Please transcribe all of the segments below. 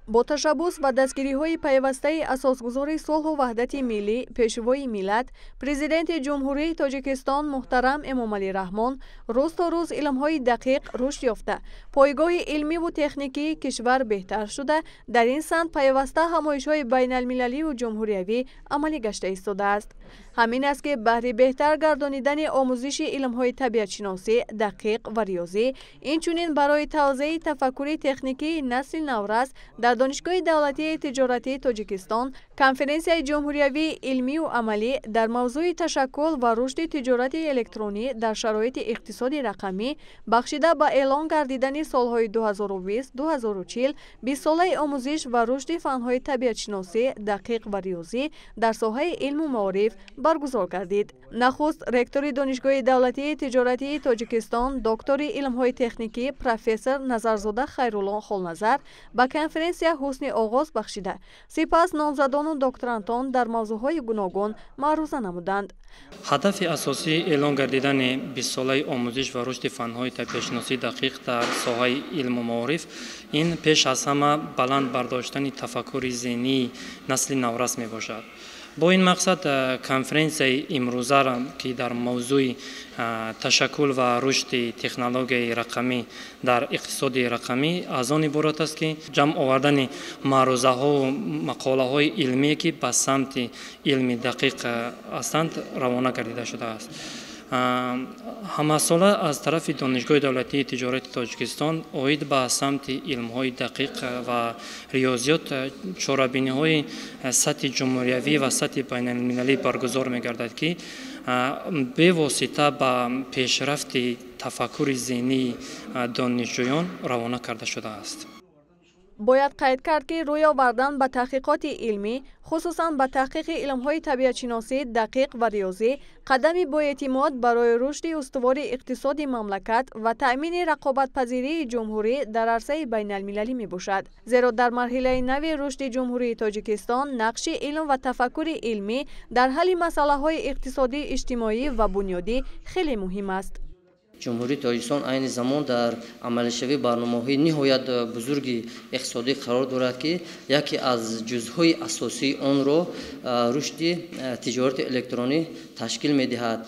Бо ташаббус ва дастгириҳои пайвастаи асосгузори сулҳу ваҳдати миллӣ, Пешвои миллат, Президенти Ҷумҳурии Тоҷикистон муҳтарам Эмомалӣ Раҳмон рӯз то рӯз илмҳои дақиқ рушд ёфта, пойгоҳи илмиву техникии кишвар беҳтар шуда, дар ин самт пайваста ҳамоишҳои байналмилаливу ҷумҳуриявӣ амалӣ гашта истодааст. Ҳамин аст, ки баҳри беҳтар гардонидани омӯзиши илмҳои табиатшиносӣ, дақиқ ва риёзӣ, инчунин барои тавзеи тафаккури техникии насли наврас дар Донишгоҳи давлатии тиҷоратии Тоҷикистон конференсияи ҷумҳуриявии илмию амалӣ дар мавзӯи ташаккул ва рушди тиҷорати электронӣ дар шароити иқтисоди рақамӣ, бахшида ба эълон гардидани солҳои 2020-2040 бистсолаи омӯзиш ва рушди фанҳои табиатшиносӣ, дақиқ ва риёзӣ дар соҳаи илму маориф баргузор гардид. Нахуст ректори Донишгоҳи давлатии тиҷоратии Тоҷикистон, доктори илмҳои техникӣ, профессор Назарзода Хайрулло Холназар ба конференсия ҳусни оғоз бахшида, сипас номзадону докторантон дар мавзӯъҳои гуногун маъруза намуданд. Ҳадафи асосии эълон гардидани бистсолаи омӯзиш ва рушди фанҳои табиатшиносии дақиқ дар соҳаи илму маориф ин пеш аз ҳама баланд бардоштани тафаккури зеҳнии насли наврас мебошад. Бо ин мақсад конференсияи имрӯзара, ки дар мавзӯи ташаккул ва рушди технологияи рақамӣ дар иқтисоди рақамӣ, аз он иборат аст, ки ҷамъ овардани маърузаҳову мақолаҳои илмие, ки ба самти илми дақиқ ҳастанд, равона гардида шудааст. Ҳамасола аз тарафи Донишгоҳи давлатии тиҷорати Тоҷикистон оид ба самти илмҳои дақиқ ва риёзиёт чорабиниҳои сатҳи ҷумҳуриявӣ ва сатҳи байналмилалӣ баргузор мегардад, ки бевосита ба пешрафти тафаккури зеҳнии донишҷӯён равона карда шудааст. Бояд қайд кард, ки рӯй овардан ба таҳқиқоти илмӣ, хусусан ба таҳқиқи илмҳои табиатшиносӣ, дақиқ ва риёзӣ, қадами боэътимод барои рушди устувори иқтисоди мамлакат ва таъмини рақобатпазирии ҷумҳурӣ дар арсаи байналмилалӣ мебошад. Зеро дар марҳилаи нави рушди Ҷумҳурии Тоҷикистон нақши илм ва тафаккури илмӣ дар ҳалли масъалаҳои иқтисодӣ, иҷтимоӣ ва бунёдӣ хеле муҳим аст. Ҷумҳурии Тоҷикистон айни замон дар амалишавии барномаҳои ниҳоят бузурги иқтисодӣ қарор дорад, ки яке аз ҷузъҳои асосии онро рушди тиҷорати электронӣ ташкил медиҳад.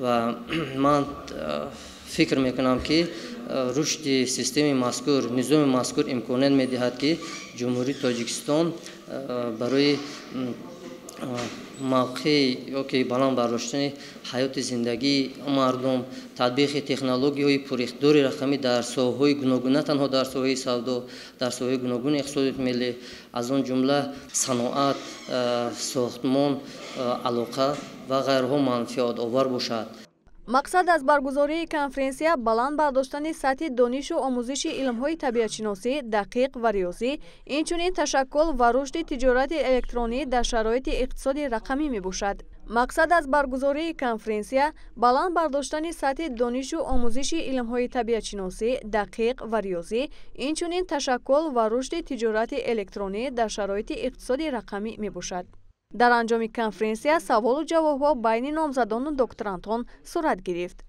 Ва ман фикр мекунам, ки рушди системаи мазкур, низоми мазкур имконият медиҳад, ки Ҷумҳурии Тоҷикистон барои мавқеи ёки баланд бардоштани ҳаёти зиндагии мардум, татбиқи технологияҳои пуриқтидори рақамӣ дар соҳаҳои гуногун, на танҳо дар соҳаи савдо, дар соҳаҳои гуногуни иқтисодиёти миллӣ, аз он ҷумла саноат, сохтмон, алоқа ва ғайрҳо манфиатовар бошад. Мақсад аз баргузории конференсия баланд бардоштани сатҳи донишу омӯзиши илмҳои табиатшиносӣ, дақиқ ва риёзӣ, инчунин ташаккул ва рушди тиҷорати электронӣ дар шароити иқтисоди рақамӣ мебошад. Мақсад аз баргузории конференсия баланд бардоштани сатҳи донишу омӯзиши илмҳои табиатшиносӣ, дақиқ ва риёзӣ, инчунин ташаккул ва рушди тиҷорати электронӣ дар шароити иқтисоди рақамӣ мебошад. Дар анҷоми конференсия саволу ҷавобҳо байни номзадону докторантон сурат гирифт.